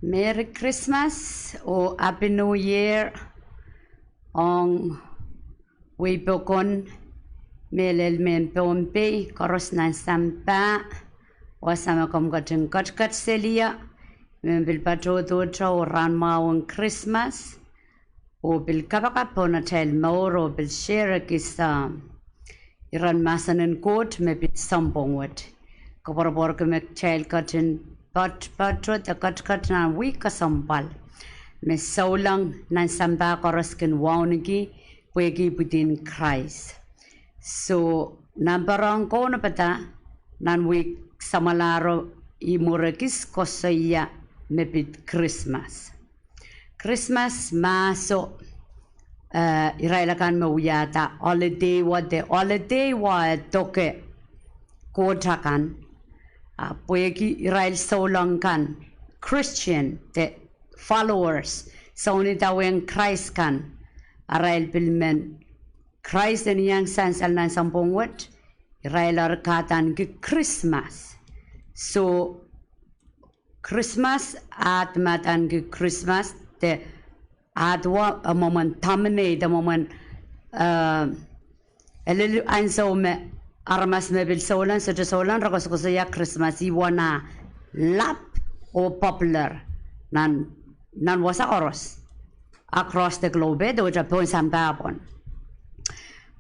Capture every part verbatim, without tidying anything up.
Merry Christmas oh Happy New Year ong wehi pokon mehlel mehn Pohnpei koaros nan sampah. Wasa me komw ketin ketiket seli ie, me pil patohdohte oh rahn mwahu en Krismas, oh pil kapakap pohn atail mour oh pil share kis iren mahsen en Koht me pid sounpwong wet. Koapworopworki me kitail ketin poatopoat de ketiket nan wihk kesempwal me souleng nan sampah koaros kin wauneki pwehki ipwidin Krais. Soh, nan pwarohng kaunopada nan wihk samwalahro, I mwur ekis koasoia me pid Krismas. Krismas mahso, eh, irail akan me wiahda holiday wet, holiday wet e doke Koht akan, ah pwehki irail souleng kan, Christian de followers, soun idawehn Krais kan, arail pil men Krais en iang sansal nan sounpwong wet, irail eri kahdaneki Krismas. Soh, Krismas, ahd me adaneki Krismas de ahd wa, eh, mwomwen dominate, mwomwen, eh, e lel ansou me aramas me pil souleng, sohte souleng, re koasokoasoia Krismas, ih wasa lap oh popular nan, nan wasa koaros across the globe, de wehte pohn sampah pwon.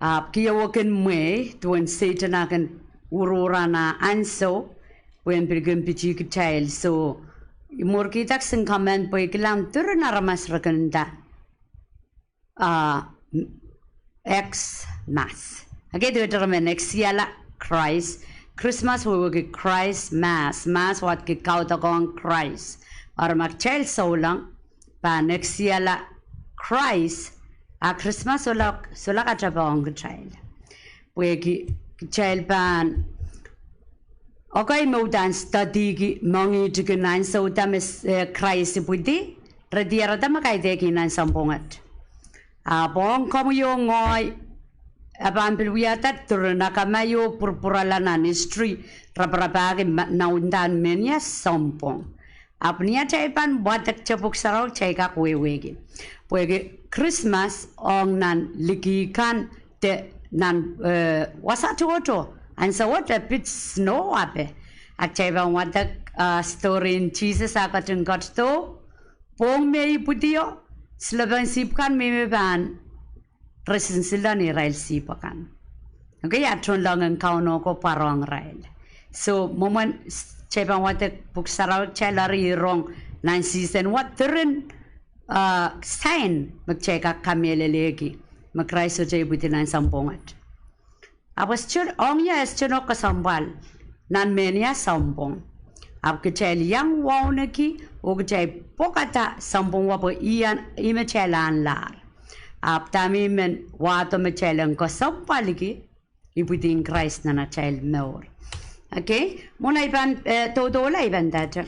Ahpw keieu kin mwehi duwen Sehdan eh kin uruhr nan ah ansou pwehn pil kin pitih kitail. Soh, I mwurkihda kisin comment pwe I kilang diren aramas re kin nda, ah, Xmas. Okay, de wehte re men Xmas, Krais. Krismas wehwehki Krais, Mas, Mas wadki kaudokiong Krais. Eri ma kitail souleng pahn Xmas Krais, a Krismas solahr, solahr katapohng kitail. Pwehki kitail pahn ekei me uhdahn studyki, moangihdi kin ansou da me, eh, Krais ipwidi, re diarada me kaidehk nan sounpwong wet. Ahpw ong komwi oh ngehi, e pahn pil wiahda diren akamai oh pwurpwurala nan history, raparapahki ma, nan uhdahn mehnia sounpwong. Ahpw ni atail pahn wadekte Pwuhk Sarawi kitail kak wehwehki. Pwehki Krismas ong nan liki kan de nan, eh, wasa tohto, ansou wet e pid snow ape. A kitail pahn wadek, ah, story en Sises ah ketin ketido, pwohng me ipwidio, silepen sihpw kan me me pahn re sinsile ni irail sihpw akan. Okay, a tohnleng en Kauno ko pwarohng irail. Soh, mwomwen s-, kitail pahn wadek Pwuhk Sarawi kitail eri rong nan season wet diren, ah, sign me kitail kak kamehlelehki me Krais sohte ipwidi nan sounpwong wet. Ahpw e sohte, ong ie e sohte nohk kesempwal nan mehnia sounpwong. Ahpw kitail iang wauneki oh kitail pwokada sounpwong wet pwe ih me kitail ahnlahr. Ahpw dahme I men wahdo me kitail en kesempwalki, ipwidin Krais nan atail mour. Okay, mwohn ei pahn, eh, dohdohla I pahn ndahte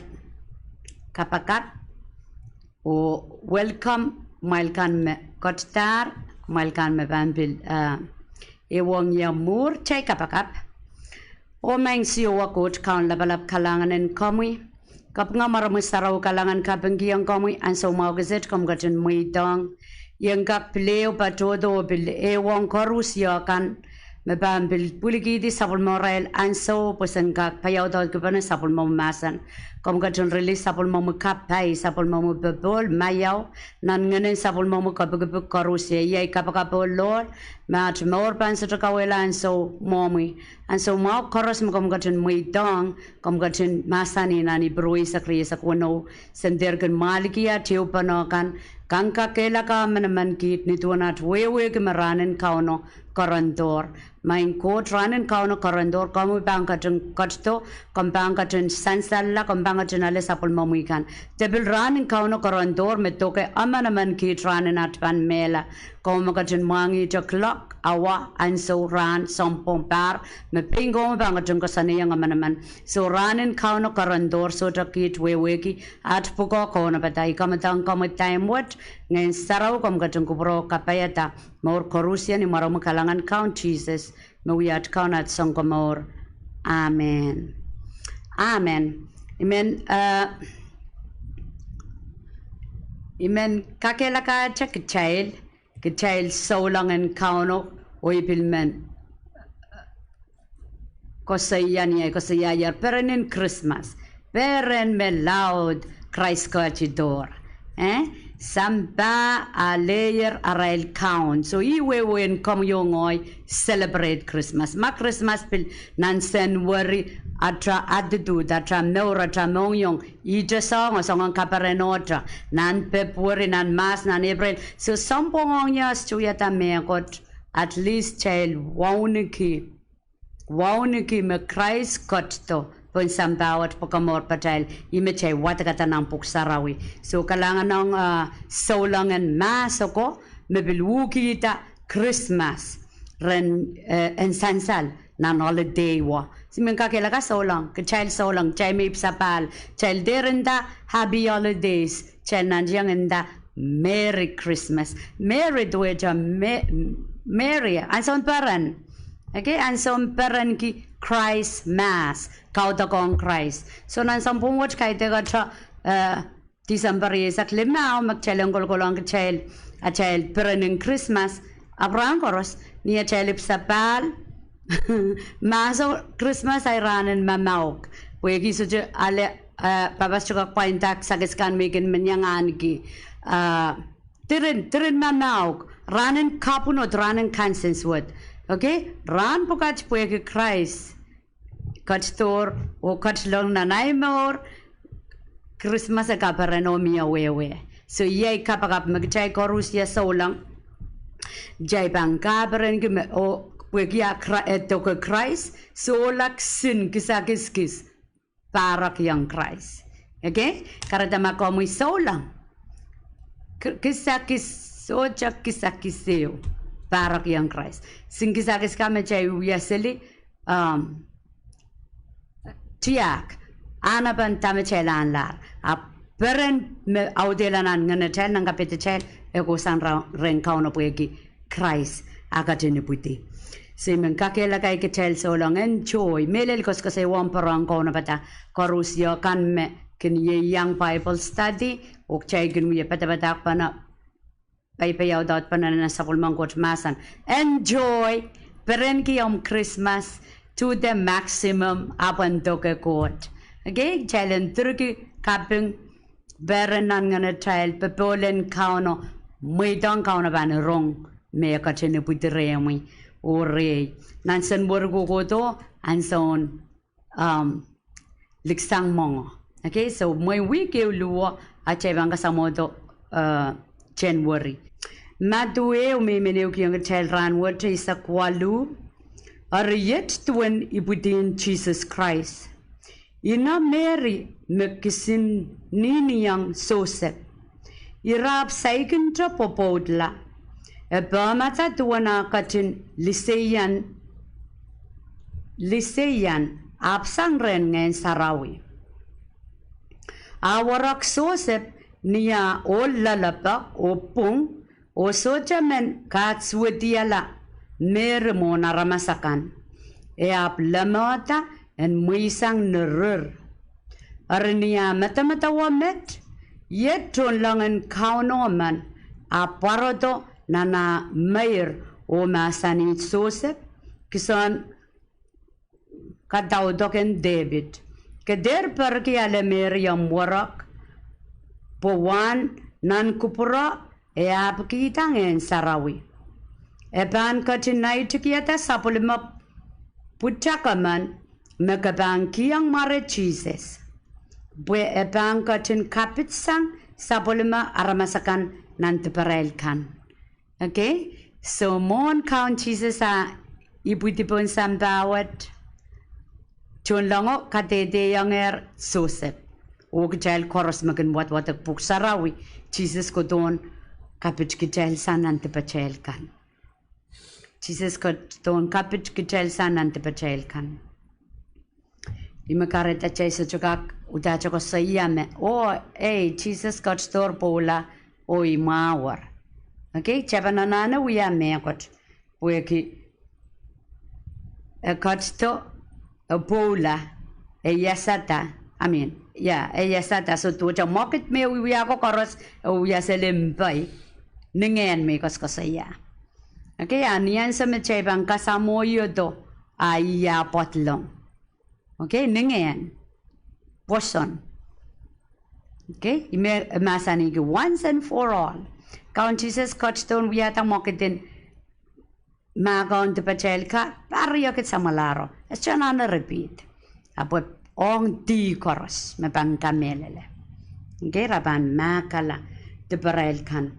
kapakap oh welcome kumwail kan me ketidahr, kumwail kan me pahn pil, eh, ehuong ie mwuhr, kitail kapakap. Oh Maing Siohwa Koht Kaun lapalap, kalahngan en komwi. Kapinga mwaromwi sarawi, kalahngan kapingkihong komwi ansou mwahu kiset komw ketin mweidohng ien kak pil ehu patohdo pil ehuong koaros kan me pahn pil pwilikihdi sapwellimomwi irail ansou pwe sen kak paiaudaudkipene sapwellimomwi mahsen. Komw ketin release sapwellimomwi kapai, sapwellimomwi popohl, maiau, nan ngehnen sapwellimomwi kepikipik koaros. Iei ei kapakap, oh Lord, me at mour pahn sohte kauwehla ansou mwohmwi. Ansou mwahu koaros me komw ketin mweidohng, komw ketin mahsanih nan Ipru eisek, rieisek weneu, sen dehr kin mwahlikier tehupene kan, kan kakehlaka emenemen kiht ni duwen at wehwehki me rahn en Kauno kerendohr. Maing Koht, rahn en Kauno kerendohr, komwi pahn ketin ketido, komw pahn ketin sansalla, komw pahn ketin ale sapwellimomwi kan. De pil rahn en Kauno kerendohr me doke emenemen kiht rahn en at pahn mehla. Komw me ketin mwahngihte kilok, awa, ansou, rahn, sounpwong, pahr, me pein komwi pahn ketin koasoanehiong emenemen. Soh, rahn en Kauno kerendohr, sohte kiht wehwehki at pwukoa kaunopada. I kamedohng komwi time wet, Ngehn Sarawi komw ketin kupwure kapaiada mour koaros. Ni mwaromwi kalahngan, Kaun Sises, me wia at Kaun, at Sounkomour. Amen. Amen. I men, eh, I men kakehlakahte kitail, kitail souleng en Kauno, oh I pil men koasoia ni ahi koasoiaier perenin Krismas. Peren me laud Krais ketidohr. Eh? Sampah alehier arail kaun. So, ih wehwehn komwi oh ngehi celebrate Krismas. Ma Krismas pil nan Senweri, ata attitude, ata mour, ata mohngiong, ihte soahngo, soahngen kaperenohte. Nan Pepweri, nan Mahs, nan Epreil. So, sounpwong ong ias tuiada mehkot, at least kitail wauneki wauneki me Krais ketido pohn sampah wet pwe komourpatail, ih me kitail wadekada nan Pwuhk Sarawi. So kalahngan ong, ah, souleng en Mahs oko, me pil uhkihda Krismas, ren, eh, en sansal nan holiday wo. Se men kakehlaka souleng, kitail souleng, kitail me ipwsapahl, kitail dehr nda Happy Holidays, kitail nantihong nda Merry Christmas. Merry duwehte Me-, Merry, ansoun peren. Okay, ansoun perenki Christmas, kaudok ong Krais. So nan sounpwong wet kaidehkte, eh, December rieisek limau, me kitail en kolokolohng kitail, atail perenin Krismas, ahpw rahn koaros, ni atail ipwsapahl, Mahso Krismas ahi rahnen mamauk. Pwehki sohte ale, eh, pahpa sohte kak pwainda kisakis kan me I kin men iang ahneki. Ah, diren, diren mamauk. Rahnen kapwunod, rahnen kansensuwed. Okay? Rahn pwukat pwehki Krais ketidohr oh ketilong nan ahi mour, Krismas e kapereno mie wehwe. So iei kapakap me kitail koarusie souleng. Kitail pahn kaperenki me, oh, pwehki a Kra-, e doke Krais, sohla kisin kisakis kis. Pahrekiong Krais. Okay? Kahrehda ma komwi souleng, k-, kisakis, sohte kisakis ehu. Pahrekiong Krais. Kisin kisakis ka me kitail wia seli, um, tiahk, ahnepen dahme kitail ahnlahr. Ahpw peren me audehla nan ngenatail, nan kapehdatail, e kohsang ra-, rehn Kauno pwehki Krais a ketin ipwidi. Se I men kakehlaka kitail souleng enjoy. Mehlel koasoakoasoia wahn pwurehng kaunopada koarusie kan me kin ieiang Bible study, oh kitail kin wie padapadahkpene, paipai audaudpene nan sapwellimen Koht mahsen. Enjoy, perenki omw Krismas to the maximum, ahpw en doke Koht. Okay, kitail en direki kaping, peren nan ngenatail, popohl en Kauno, mweidohng Kauno pahn rong me e ketin ipwidi rehmwi oh rehi. Nan Senweri kohkohdo, ansoun, um, liksang mongo. Okay, so mwein wihk ehu luo, atail pahn kasamwodo, eh, Senweri. Madiu ehu me I men ehukihong kitail rahnwet eisek waluh, eri iet duwen ipwidin Sises Krais. Ina Mery me kisin nihniong Sosep. Ira ahpw saikinte pwopwoudla. E pehmada duwen ah ketin liseian, liseian ahpw sang rehn Ngehn Sarawi. Ah werek Sosep ni ah ohl lelepek oh pwung, oh sohte men kahsuwediala Mery mwohn aramas akan. E ahpw lemehda en mweisang ni rir. Eri ni ah medemedewe met, iet tohnlengen Kauno men ahpw pwarodo nan ah meir oh mahsanih Sosep, kison kadaudok en Depit, ke dehr perki ale Mery omw werek, pwe wahn nan kupwuro e ahpwkihda Ngehn Sarawi. E pahn ketin naitikihada sapwellime pwutak emen me ke pahn kihong mware Sises, pwe e pahn ketin kapidsang sapwellime aramas akan nan diparail kan. Okay? So mwohn Kaun Sises ah ipwidi pohn sampah wet, tohnlengo kadehdehiongehr Sosep. Oh kitail koaros me kin wadwadek Pwuhk Sarawi, Sises kohdohn kapit kitail sang nan dipatail kan. Sises kohdohn kapit kitail sang nan dipatail kan. Ih me kahrehda kitail sohte kak uhdahte koasoia me, oh, ei, Sises ketidohr pwoula oh imwahwei. Okay, kitail pahn anahne wia mehkot, pwehki e ketido, e pwoula, e iasada, I mean, ia, e iasada, so duwehte mwekid me wiawia ko koaros, e wia seli mpe. Ni ngehn me koasoakoasoia. Okay, a ni ansou me kitail pahn kasamwoiodo, a ia pwadlong. Okay, ni ngehn. Pwoson. Okay, ih me mahsanihki once and for all. Kaun Sises ketidohn wiahda mwekid en mahkohng dipatail ka, pahr riekid samwalahro. E sohte anahne repeat. Ahpw ong dih koaros me pahn kamehlele. Okay, re pahn mahkala diparail kan.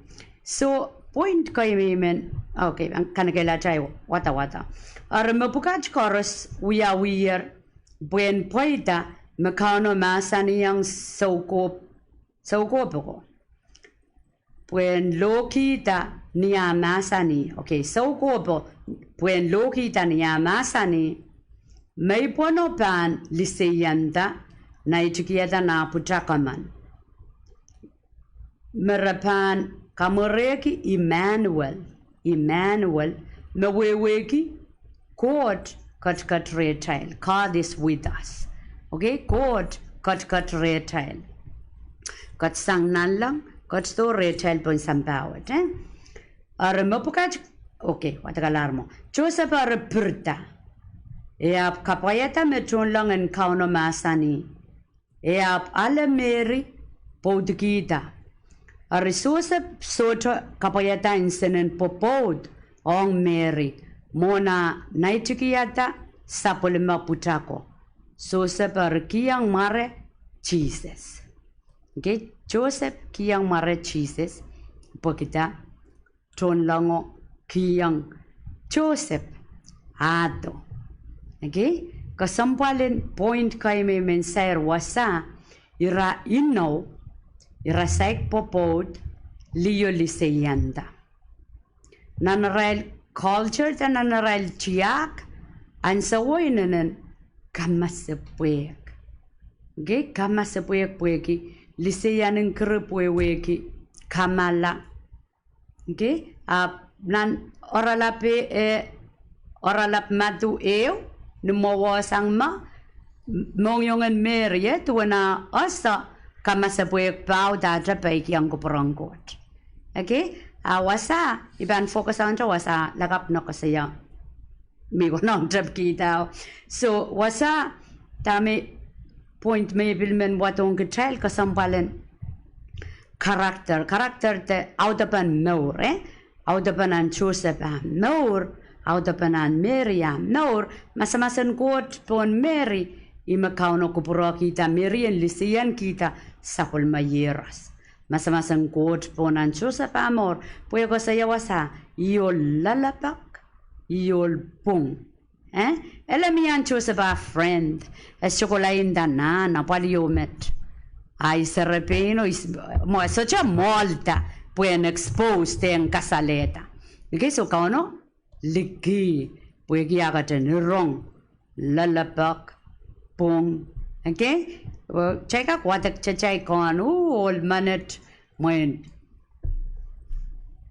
So, point kei me I men, okay, kanekehla atail wadawado. Eri mepwukat koaros wiawiher pwehn pweida me Kauno mahsanihong soukohp-, soukohpo ko. Pwehn lohkihda ni ah mahsanih, okay, soukohpo, pwehn lohkihda ni ah mahsanih, meipwono pahn liseianda naitikihada nah pwutak emen. Me re pahn kamwerehki Immanuel, Immanuel, me wehwehki Koht ketiket rehtail. God is with us. Okay, Koht ketiket rehtail. Ketsang nanleng, ketido rehtail pohn sampah wet, eh? Eri mepwukat, okay, wadekalahr mwo. Joseph eri pirida. E ahpw kapwaiada me tohnleng en Kauno mahsanih. E ahpw ale Mery pwoudikihda. Eri Joseph sohte kapwaiada nsenen pwopwoud ong Mery, mwohn ah naitikihada sapwellime pwutako. Joseph eri kihong mware Sises. Okay, Joseph kihong mware Sises, pwehki tohnlengo kihong Joseph ahdo. Okay, kesempwal en point kei me I men sair wasa, ira inou, ira saik pwopwoud, liho liseianda. Nan arail culture de nan arail tiahk, ansowo inenen kamasepwehk. Okay, kamasepwehk pwehki liseian en kiripw wehwehki kamala. Okay, ahpw nan oaralap, eh, oaralap Madiu ehu, ni mwowe sang me, mohngiongen Mery, eh, duwen ah ese kamasepwehk pahudahte peikiong kupwuren Koht. Okay, a wasa, I pahn focus ong te wasa lakapw ne koasoia me I kin tepkihda. So, wasa, dahme point me I pil men wadohng kitail kesempwal en character. Character de audepen mour, eh? Audepen ahn Joseph ah mour, audepen ahn Mery ah mour, masamas en Koht pohn Mery, ih me Kauno kupwurokihda Mery en liseienkihda sapwellime iehros. Masamas en Koht pohn ahn Joseph ah mour, pwe koasoia wasa, ih ohl lelepek, ih ohl pwung. Eh? Ele mie ahn Joseph ah friend, e sohte kohla nda nan apwal ieu met. A I serepeino, I s-, mwo, e sohte mwoalda pwehn expose de en kasalehda. Okay, so Kauno likih, pwehki ah ketin rong lelepek, pwung. Okay? Well, kitail kak wadek kitail kan, uh, ohl menet, mwein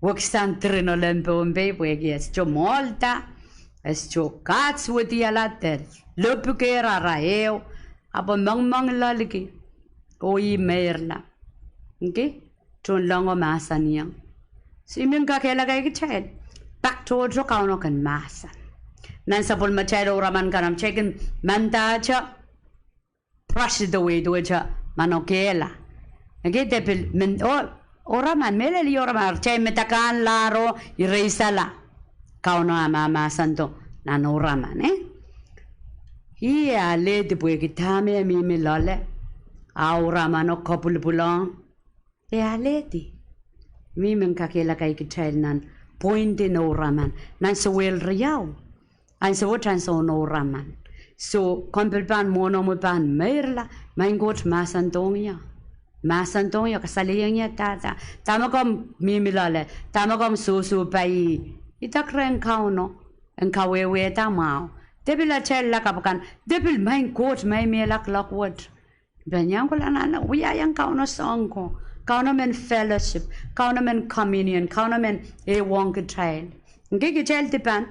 wekisang tiri nolen Pohnpei, pwehki e sohte mwoalda, e sohte kadswediala de lopiker ara ehu, ahpw mengmengloaliki, oh ih meirla. Okay? Tohnlengo mahsanihong. So I men kakehlaka kitail, pak tohto Kauno kin mahsen. Nan sapwellimatail ouraman kan, ahpw kitail kin mandahte brush it away duwehte manokehla. Okay, de pil men, oh, ouraman, mehlel ih ouraman, kitail medek ahnlahro, ireisala. Kauno ah mahmahsendo nan ouraman, eh? Ih e alehdi pwehki dahme e mihmi loale, a ouramano kapwilipwilong. E alehdi. I men kakehlaka kitail nan point en ouraman, nan sewel riau. Ansowo ansoun ouraman. So, komw pil pahn mwohnomwi pahn meirla, maing Koht mahsendohng ie. Mahsendohng ie, kasalehiong ie dahda. Dahme komw mihmi loale, dahme komw sohsohpai, idek rehn Kauno en kawehwehda mwahu. De pil atail lakapw kan, de pil maing Koht me I mihla kuloak wet. Pahn iang kohla nan wiahiong Kauno soahng ko, Kauno men fellowship, Kauno men communion, Kauno men ehuong kitail. Okay, kitail dipan,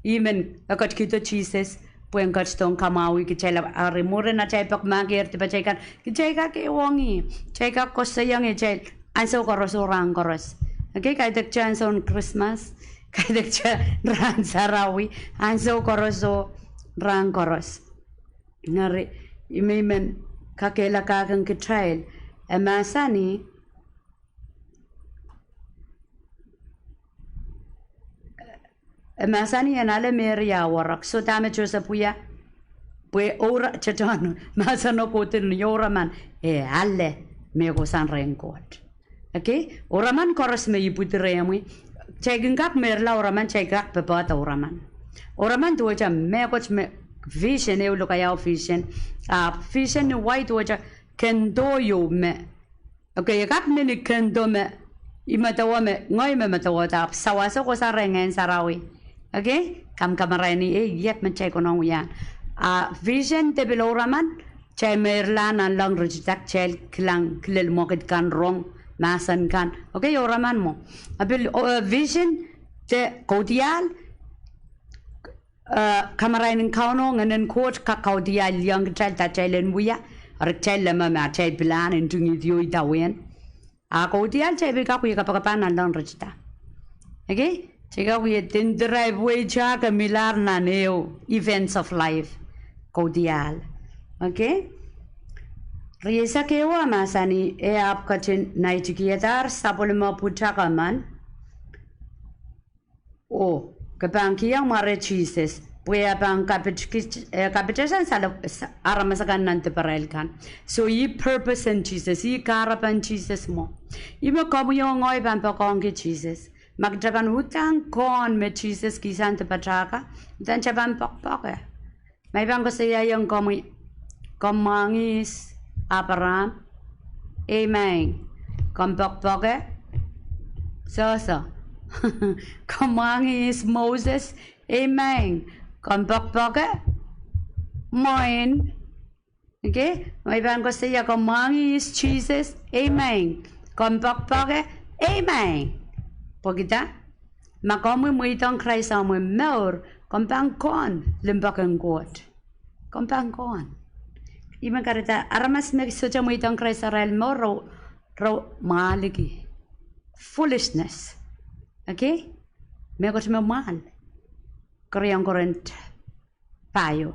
I men, e ketikihdo Sises, Pwehn ketidohng kamwahwih kitail, eri mwurin atail pekmahkehr dipatail kan, kitail kak ehuong ih, kitail kak koasoiong ih, kitail, ansou koaros oh rahn koaros. Okay, kaidehk kitail ansoun Krismas, kaidehk kitail rahn sarawi, ansou koaros oh rahn koaros. Eri, ih me I men kakehlakahkin kitail, e mahsanih, e mahsanih en ale Mery ah warek. Soh, dahme Joseph wia? Pwe oura, tetohn mahseno kohdihn, ouraman e ale mehkot sang rehn Koht. Okay? Ouraman koaros me ipwidi rehmwi, kitail kin kak meirla ouraman, kitail kak popohd ouraman. Ouraman duwehte mehkot me vision, ehu lokaiah vision. Ahpw vision ni wai duwehte kendo ieu me Okay, e kak mihmi kendo me I medewe me, ngehi me medewe, ahpw sawaso kohsang rehn Ngehn Sarawi. Okay? Kamkamaraini, eh, iet me kitail konehng wiahiong. A vision de pil ouraman, kitail meirla nanleng ritida, kitail kilang kilel mwekid kan rong mahsen kan. Okay, ouraman mwo. A pil, oh, eh, vision de kaudiahl, eh, kamarain en Kauno, Ngehn en Koht kak kaudiahliong kitail de atail en wia, eri kitail leme me atail pilahn ntingihdi oh idawehn. A kaudiahl kitail pil kak wia kapakap nanleng ritida. Okay? Kitail kak wia dindirail pweida ke milahr nan ehu events of life. Kaudiahl. Okay? Rieisek ehu e mahsanih, e ahpw ketin naitikihdahr sapwellime pwutak emen oh ke pahn kihong mware Sises, pwe e pahn kapit kit-, eh, kapitehsang sale-, sa-, aramas akan nan diparail kan. Soh, ih purpose en Sises, ih kahrepen Sises mwo. Ih me komwi oh ngehi pahn poakohngki Sises. Ma kitail pahn uhdahn kohn me Sises kihsang dipatail kan, uhdahn kitail pahn poakpoake. Ma I pahn koasoiaiong komwi, komw mwahngih ihs Abraham? Amen. Komw poakpoake? Sohso. Komw mwahngih ihs Moses? Amen. Komw poakpoake? Mwein. Okay? Ma I pahn koasoia komw mwahngih ihs Sises? Amen. Komw poakpoake? Amen. Pwekida? Ma komwi mweidohng Krais omwi mour, komw pahn kohn limpoak en Koht. Komw pahn kohn. Ih me kahrehda aramas me sohte mweidohng Krais arail mour, re, re mwahliki. Foolishness. Okay? Mehkot me mwahl. Keriau Korint pahieu.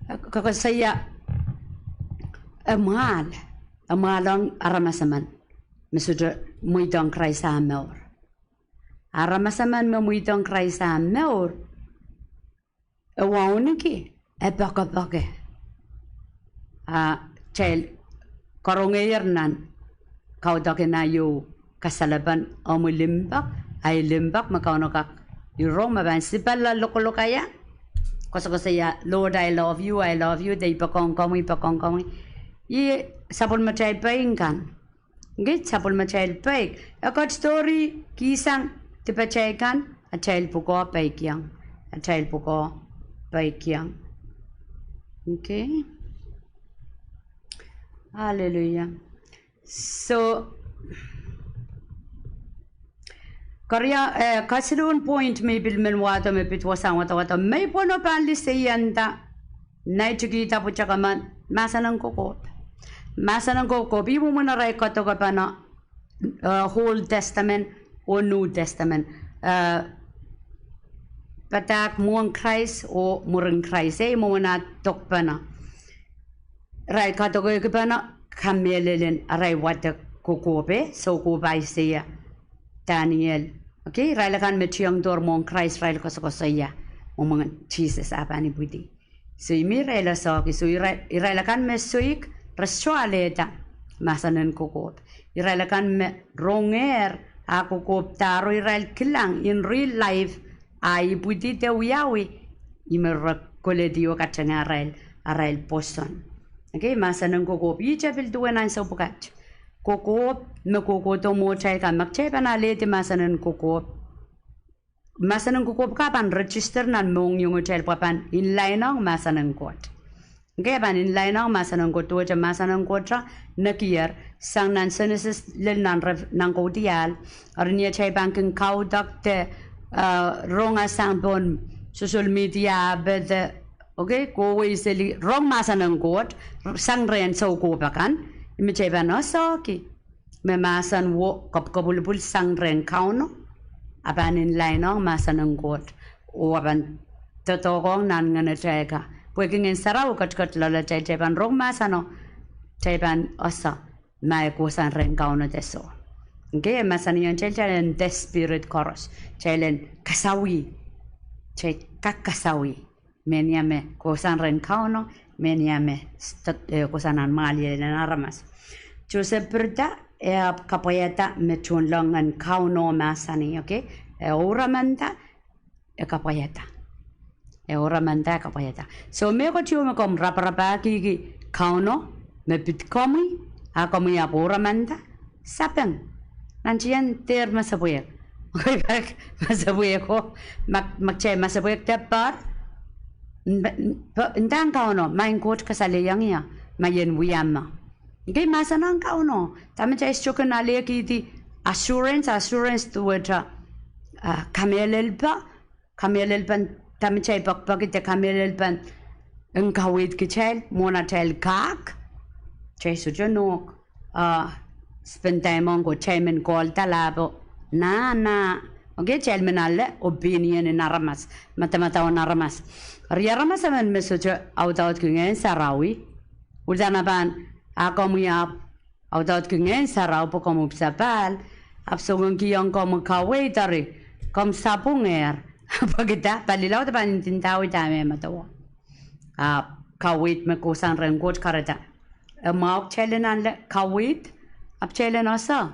Ke koasoia, e mwahl, e mwahl ong aramas emen me sohte mweidohng Krais ah mour. Aramas emen me mweidohng Krais ah mour, e wauneki, e poakepoake. A kitail karongehr nan kaudok en ah ieu kasalepen omwi limpoak, ahi limpoak me Kauno kak irong me pahn sipala lokolok ahi. Koasokoasoia, Lord, I love you, I love you, de I poakohng komwi, I poakohng komwi. Ih sapwellimatail pein kan. Ngehn sapwellimatail peik. E ketidohr kihsang dipatail kan, atail pwukoa peikiong. Atail pwukoa peikiong. Okay. Hallelujah. Soh, keriau, eh, kesiluhn point me I pil men wahdo me pid wasahn wadawado, me I pwonopahn lisehianda, naitikihda pwutak emen, mahsen en kokohp. Mahsen en kokohp, ih mwomwen arail kadokepene, eh, Old Testament oh New Testament. Eh, padahk mwohn Krais oh mwurin Krais, eh, ih mwomwen ah dokpene. Irail kadokekipene kamehlelen arail wadek kokohp, eh, soukohp Aiseia, Daniel. Okay, irail akan me tiongdohr mwohn Krais, irail koasokoasoia mwomwen Sises ah pahn ipwidi. Soh, ih me irail asohki, soh, irail, irail akan me soik, re sohte alehda mahsen en kokohp. Irail akan me rongehr ah kokohp dahro, irail kilang in real life, ah ipwidi de wiawi, ih me re koledi oh katengehda arail, arail pwoson. Okay, mahsen en kokohp, ihte pil duwen ansou pwukat. Kokohp, me kohkohdo mwohtail kan, ma kitail pahn alehdi mahsen en kokohp, mahsen en kokohp kan pahn register nan mohngiongitail pwe pahn inlainohng mahsen en Koht. Okay, pahn inlainohng mahsen en Koht, duwehte mahsen en Koht nekier, sang nan Senesis lel nan Rev-, nan Kaudiahl, eri ni atail pahn kin kaudok de, eh, rongasang pohn Social media ape de, okay, kohwei seli rong mahsen en Koht, sang rehn soukohp akan, ih me kitail pahn oasoki. Me mahsen wo kapwukapwulpwul sang rehn Kauno, a pahn inlain ong mahsen en Koht, oh a pahn doadoahk ong nan ngehn atail ka. Pwehki Ngehn Sarawi ketiket loalatail, kitail pahn rong mahseno, kitail pahn oasoia ma e kohsang rehn Kauno de soh. Okay, mahsanihong kitail, kitail en de spirit koaros. Kitail en kasawih. Kitail kak kasawih. Mehnia me kohsang rehn Kauno, mehnia me, eh, kohsang nan mwahliel en aramas. Joseph pirida, e ahpw kapwaiada me tohnleng en Kauno mahsanih, okay? E ouramanda, e kapwaiada. E ouramanda, e kapwaiada. So mehkot ieu me komw raparapahkihki Kauno, me pid komwi, a komwi ahpw ouramanda, sapeng. Nantihong dehr masepwehk. Masepwehk ko, ma, ma kitail masepwehk de par, n-, n-, pe-, ndahng Kauno, Maing Koht, kasalehiong ie ma I en wia me. Okay, mahsen en Kauno, dahme kitail sohte kin alehkihdi assurance, assurance duwehte, ah, kamehlelpe, kamehlelpen dahme kitail pekipeki de kamehlelpen en kaweid kitail mwohn atail kak. Kitail sohte nohk, ah, spend time ong Koht, kitail men kolda lahpo, nah, nah. Okay, kitail men ale opinion en aramas, madamadau en aramas. Eri aramas emen me sohte audaudki Ngehn Sarawi, uhdahn a pahn, a komwi ahpw audaudki Ngehn Sarawi pwe komw ipwidi sapahl, ahpw soangen kihong komwi kaweid, eri komw sapwungehr. Pwekida, pali laud pahn ndindawei dahme medewe. Ahpw kaweid me kohsang rehn Koht kahrehda e mwahu kitail en ale kaweid, ahpw kitail en oasoia,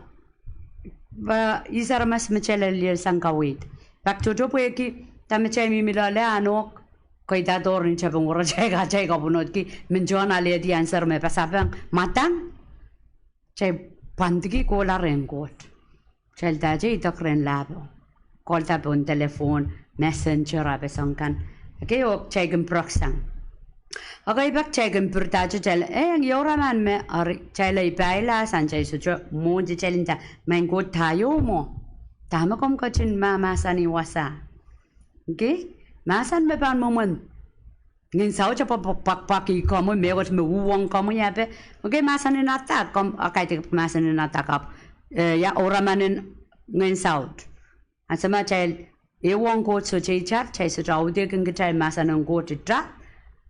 pwe ihs aramas me kitail en lel sang kaweid. Pak tohto pwehki dahme kitail mihmi loale a nohk, keidadohr ni tepin were, kitail ka, kitail kapwunodki, men tohn alehdi answer me pasapeng, mwadang, kitail pwandiki kohla rehn Koht. Kitail dahte idek rehn lahpo, kolda pohn telephone, messenger, a peseng kan. Okay, oh kitail kin pireksang. Okay, pak kitail kin pirdahte kitail, eh, I ouraman me, eri kitail ei pailahsang, kitail sohte mwohn kitail nda, Maing Koht, dah ieu mwo? Dahme komw ketin mahmahsanih wasa? Okay, mahsen me pahn mwomwen Ngehn Saut e pwak, pwak, pwakpwakih komwi, mehkot me uhwong komwi ape. Okay, mahsen en adak, komw, a kaidehk mahsen en adak ahpw, eh, ia ouraman en Ngehn Saut? Ansou ma kitail ehuong Koht sohte itar, kitail sohte audehkin kitail mahsen en Koht itar,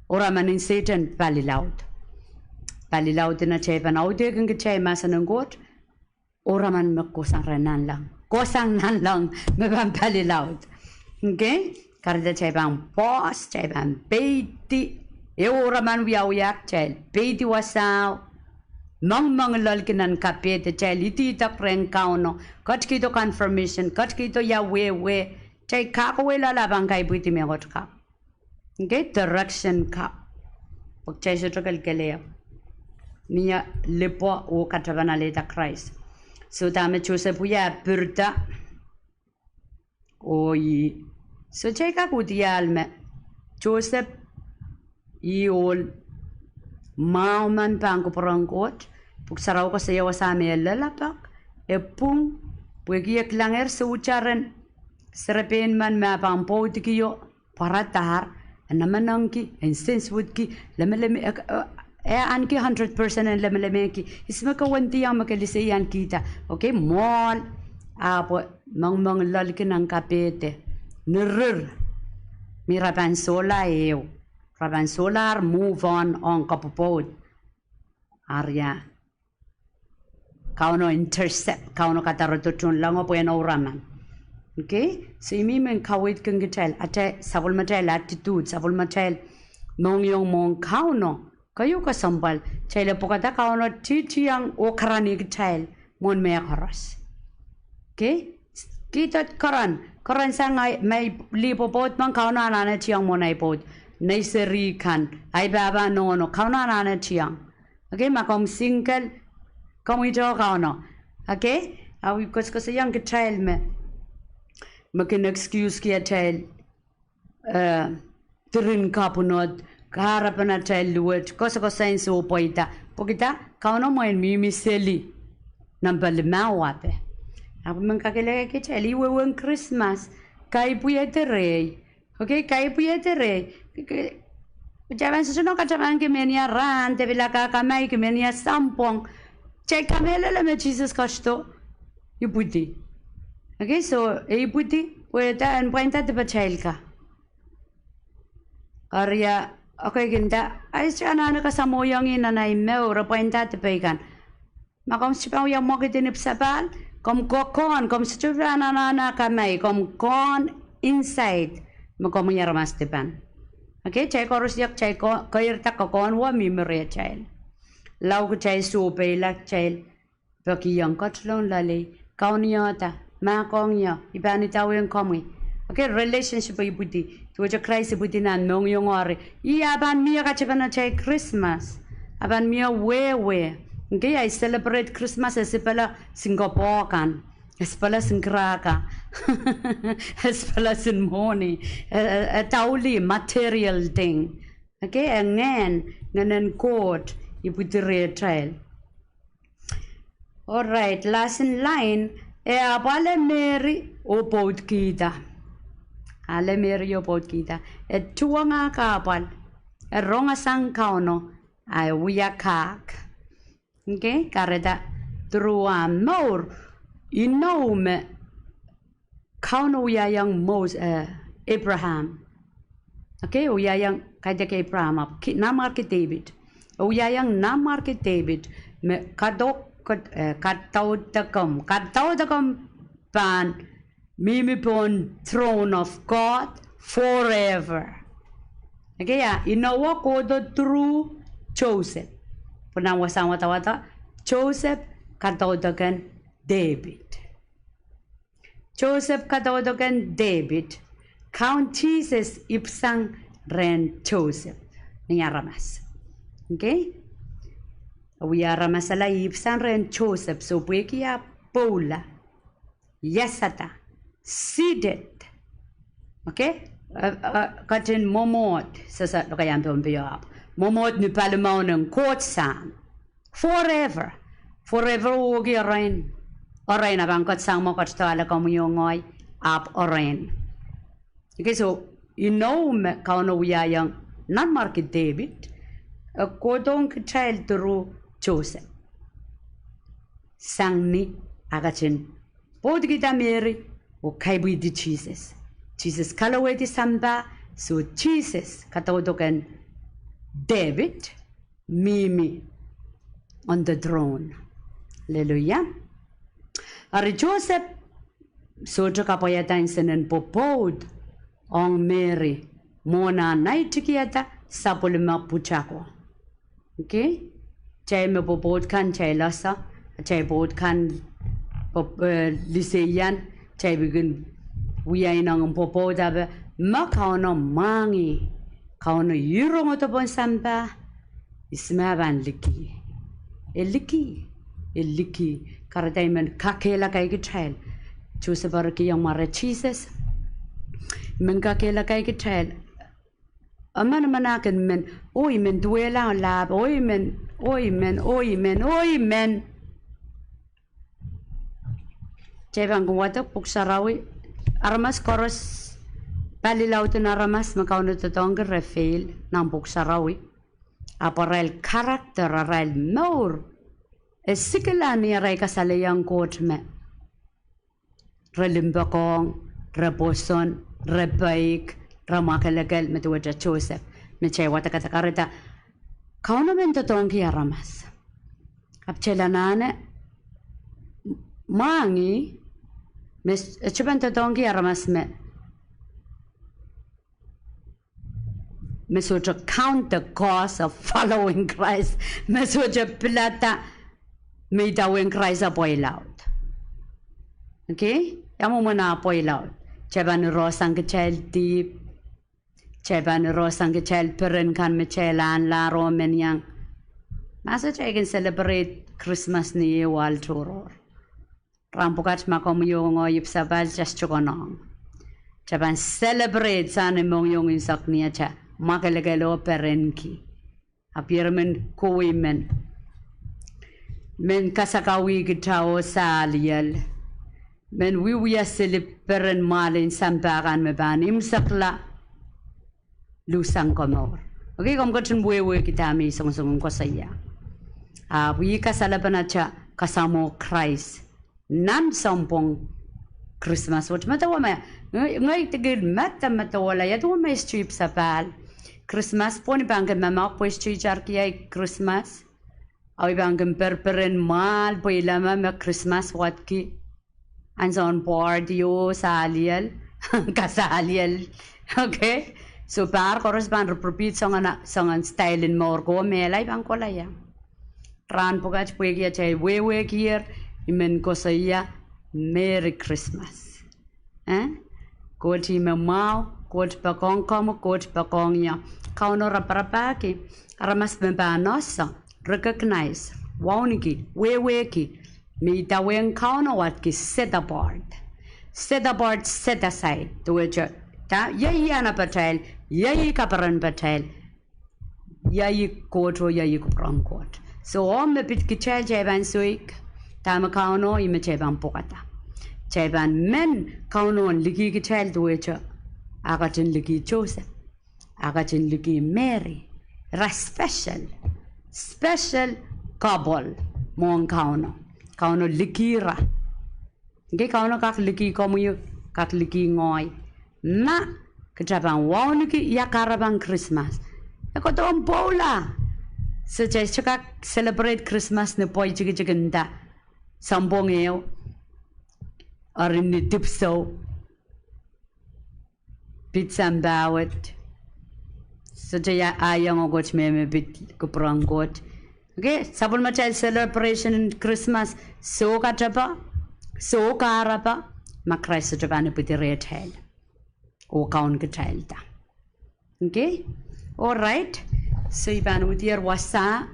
ouraman en Sehdan pali laud. Pali laud, eri kitail pahn audehkin kitail mahsen en Koht, ouraman me kohsang rehn nanleng, kohsang nanleng me pahn pali laud. Okay, kahrehda kitail pahn pause, kitail pahn peidi, ehu ouraman wiawia, kitail peidi wasao, mengmengloalki nan kapehde, kitail ididek rehn Kauno, ketikihdo confirmation, ketikihdo ia wehwe, kitail kak wehwehla, a pahn kaipwidi mehkot ka. Okay, direction ka. Pwe kitail sohte kelekelehpw. Mie lipwo oh katapan alehda Krais. So dahme Joseph wia, e pirida. Oh ih. So kitail kak uhdiahl me Joseph, ih ohl mwahu men pahn kupwuren Koht. Pwuhk Sarawi koasoia wasa me e lella pak, e pwung, pwehki e kilangehr sohte ren serepein men me e pahn pwoudikio, pwaradahr, e nemenengki, e nsensuwedki, lemeleme, e, e, e ahneki hundred percent en lemelemehki, ihs me ke wendiong me ke liseiankihda, okay, mwohl, ahpw mengmengloalki nan kapehde, nirir, me re pahn sohla ehu, re pahn sohlahr move on ong kapwopwoud. Eri ia, Kauno intercept, Kauno kadarodo tohnlengo pwehn ouraman. Okay, so I mihmi en kaweidki kitail, atail sapwellimatail attitude, sapwellimatail mohngiong mwohn Kauno, keieu kesempwal, kitail en pwukada Kauno titiong oh karanih kitail mwohn mehkoaros. Okay, kihdo keren, kerensang ei, ma ei lih pwopwoud men, Kauno anahne tiong mwohn ei pwoud, nei seri kan, ei pahpa nohno, Kauno anahne tiong. Okay, ma komw single, komw ito Kauno. Okay, a wia koasokoasoiong kitail me, me kin excuseki atail, eh, diren kapwunod, kahrepen atail luwet, koasokoasoiong soh pweida. Pwehkida, Kauno mwein mihmi seli, nempe limau ape. Ahpw men kakehlaka kitail, ih wehwehn Krismas, kaipwihedi rehi, Okay, kaipwihdi rehi. Ke, ke, kitail pahn sohte nohn katamanki me ni ah rahn de pil kak kamaiuki me ni ah sounpwong. Kitail kamehlele me Sises ketido ipwidi. Okay, so e ipwidi, pwe dah, en pwainda dipatail ka. Eri, okay, kin dah, ahi anahne kasamwohiong ih nan ahi mour, e pwainda dipei kan. Ma komw sohte pahn wia mwekid en ipwsapahl, komw kohkohn, komw sohte pahn anahne kamai, komw kohn inside, me komwi aramas dipan. Okay, kitail koaros iak kitail ko-, keirda kohkohn wet mihmi rehtail. Lao kitail sohpeila kitail pekihong ketilong loalei, kaunihda, mahkohng ie, I pahn idawehn komwi. Okay, relationship e ipwidi. Duwehte Krais ipwidi nan mohngiong eri, ih ah pahn mie katepen atail Krismas. Ah pahn mie wehwe. Okay, ahi celebrate Krismas esipela sin kopohkan. Esipela sin kraka. Esipela sin mwohni. E, e, e daulih material thing. Okay, e ngehn, ngehnen Koht ipwidi rehtail. Alright, lesson line, e apwal Meri oh pwoudikihda. Ale Meri oh pwoudikihda. E tuhwong ah kahpwal. E rong sang Kauno, a e wia kak. Okay, kahrehda through ah mour, inou me Kauno wiahiong Mos-, eh, Abraham. Okay, wiahiong kaidehk Abraham ahpw ki-, nanmwarki Depit. Wiahiong nanmwarki Depit me kadaudokom, eh, kadaudokom, kadaudokom pahn mihmi pohn throne of God forever. Okay, a inowo kohdo through Joseph. Pwe nan wasahn wadawad, Joseph kadaudoken Depit. Joseph kadaudoken Depit, Kaun Sises ipwsang rehn Joseph. Ni aramas. Okay? Wia aramas ala ipwsang rehn Joseph, so pwehki ah pwoula, iasada, seated. Okay? Eh, eh, ketin mwomwohd, sehse lokaiahn Pohnpei ahpw mwomwohd ni palimaun en Koht Sahm. Forever. Forever wehwehki erein. Erein, a pahn ket sang mwo ketido ale komwi oh ngehi, ahpw erein. Okay, so, inou me Kauno wiahiong nanmwarki Depit, e kohdohng kitail through Joseph. Sang ni ah ketin pwoudikihda Meri oh kaipwihdi Sises. Sises kalowehdi sampah, so Sises kadaudoken Depit, mihmi on the throne. Hallelujah. Eri Joseph sohte kapwaiada nsenen pwopwoud ong Meri mwohn ah naitikihada sapwellime pwutako. Okay? Kitail me pwopwoud kan kitail ese, kitail pwoud kan pwop-, eh, liseian, kitail pil kin wia ineng en pwopwoud ahpw me Kauno mwahngih, Kauno irongodo pohn sampah, ihs me e pahn likih. E likih. E likih. Kahrehda I men kakehlaka kitail. Joseph eri kihong mware Sises. I men kakehlaka kitail. Emen, emen ah kin men, oh I men duwehla lahp, oh I men, oh I men, oh I men, oh I men. Kitail pahn kin wadek Pwuhk Sarawi, aramas koaros, palilaud en aramas me Kauno doadoahngki re fail nan Pwuhk Sarawi. Ahpw arail character, arail mour, e sikila ni arail kasalehiong Koht me re limpoakohng, re pwoson, re peik, re mwakelekel, me duwehte Joseph, me kitail wadekada kahrehda Kauno men doadoahngki aramas. Ahpw kitail anahne mwahngih, me s-, e sohte pahn doadoahngki aramas me me sohte count the cost of following Christ, me sohte pilada me idawehn Krais ah pweilaud. Okay? Ia mwomwen ah pweilaud? Kitail pahn irohsang kitail dihp. Kitail pahn irohsang kitail peren kan me kitail ahnlahr oh men iang. Mahs, kitail kin celebrate Krismas ni ehu ahl tohrohr. Rahn pwukat ma komwi oh ngehi ipwsapahl, kitail sohte konehng. Kitail pahn celebrate sang ni mohngiong, unsek ni atail mwakelekel oh perenki. Ahpw ire men kohwei men, men kasakawihkitail oh saliel, men wiewia sili peren mwahl en sampah kan me pahn imwisekla. luhsang komour. Okay, komw ketin wehwehki dahme I songosong en koasoia. Ahpw ih kasalepen atail kasamwo Krais nan sounpwong Krismas wet. Medewe me, ngehi, ngehi dikil medemedewe lel ia duwe me history pwsapahl Krismas pwon. I pahn kin mamauk pwe history itarki ei Krismas. Oh I pahn kin perperen mwahl pwe I leme me Krismas wadki ansoun party oh saliel, kasaliel. Okay. So pahr koaros pahn ripiripit soangen, soangen style en mour ko, mehla I pahn kohla ia. Rahn pwukat pwehki atail wehwehkier, I men koasoia Merry Christmas. Eh? Koht ih me mwahu, Koht poakohng komwi, Koht poakohng ie. Kauno raparapahki aramas me pahn ese, recognize, wauneki, wehwehki me idawehn Kauno wadki set apart. Set apart, set aside. Duwehte, dah, iei ih anahn patail, iei ih kaperen patail, iei ih Koht oh iei ih kupwuren Koht. So, oh me pid kitail, kitail pahn soik dahme Kauno ih me kitail pahn pwukada. Kitail pahn men Kauno en liki kitail duwehte ah ketin liki Joseph, ah ketin liki Mary. Ira special, special couple mwohn Kauno. Kauno liki ira. Ngehi Kauno kak liki komwi, kak liki ngehi. Ma kitail pahn wauneki ia kahrepen Krismas, e kohdohn pwoula. Se kitail sohte kak celebrate Krismas ni pwoatikitik nda sounpwong ehu, eri ni dipwisou, pid sampah wet. Sohte ia, ah iang Koht me, me pid kupwuren Koht. Okay, sapwellimatail celebration en Krismas soh katepe, soh kahrepe, ma Krais sohte pahn ipwidi rehtail oh kaun kitailda. Okay? Alright. So I pahn udier wasa,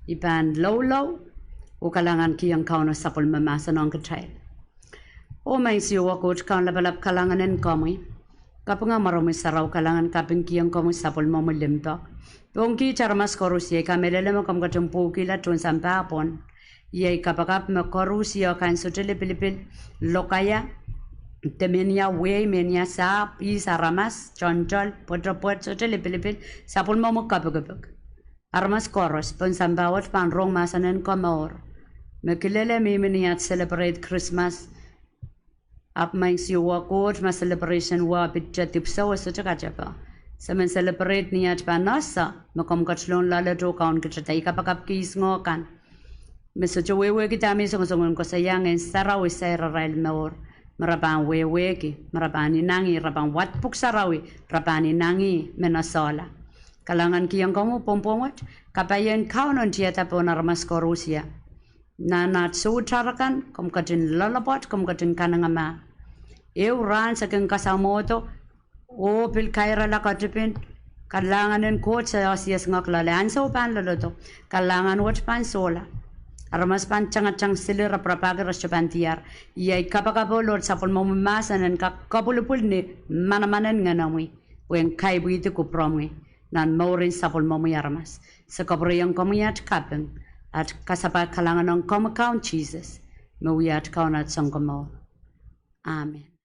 I pahn loulou oh kalahngankihong Kauno sapwellime mahsen ong kitail. Oh Maing Siohwa Koht Kaun Lapalap, kalahngan en komwi. Kapinga mwaromwi sarawi, kalahngan kapingkihong komwi sapwellimomwi limpoak. Pwehki kiht aramas koaros, iei I kamehlele me komw ketin pwukihla tohn sampah pwon. Iei kapakap me koaros ieu kan sohte lipilipil, lokaia, de mehnia wehi, mehnia sahpw, ihs aramas, toantoal, pwetepwet, sohte lipilipil, sapwellimomwi kapikipik. Aramas koaros pohn sampah wet pahn rong mahsen en komour, me kilele mihmi ni at celebrate Krismas. Ahpw Maing Siohwa Koht, ma celebration wet pid dipwisou e sohte katepe, se men celebrate ni at pahn ese me komw ketilong loaletail oh kaun kitailda. I kapakapki ihs ngoh kan me sohte wehwehki dahme I songosong en koasoia, Ngehn Sarawi sair arail mour, me re pahn wehwehki, me re pahn inangih, re pahn wad pwuhk sarawi, re pahn inangih me nosehla. Kalahngankihong komwi pwohng pwong wet, kapaien Kauno en tiada pohn aramas koaros. Ia nan at soutahr akan komw ketin loalopwoat, komw ketin kanengamah. Ehu rahn se kin kasamwodo oh pil kairala ketipin, kalahngan en Koht se osies ngak loale, ansou pahn lolodo, kalahngan wet pahn sohla. Aramas pahn tangatang sili, raparapahki, re sohte pahn diar. Iei kapakapo Lord, sapwellimomwi mahsen en kak kapwilipwil ni manaman en ngenemwi, pwehn kaipwihdi kupwuromwi nan mouren sapwellimomwi aramas. Se kapwurehiong komwi at kaping, at kasapahl, kalahngan ong komwi Kaun Sises, me wia at Kaun, at Sounkomour. Amen.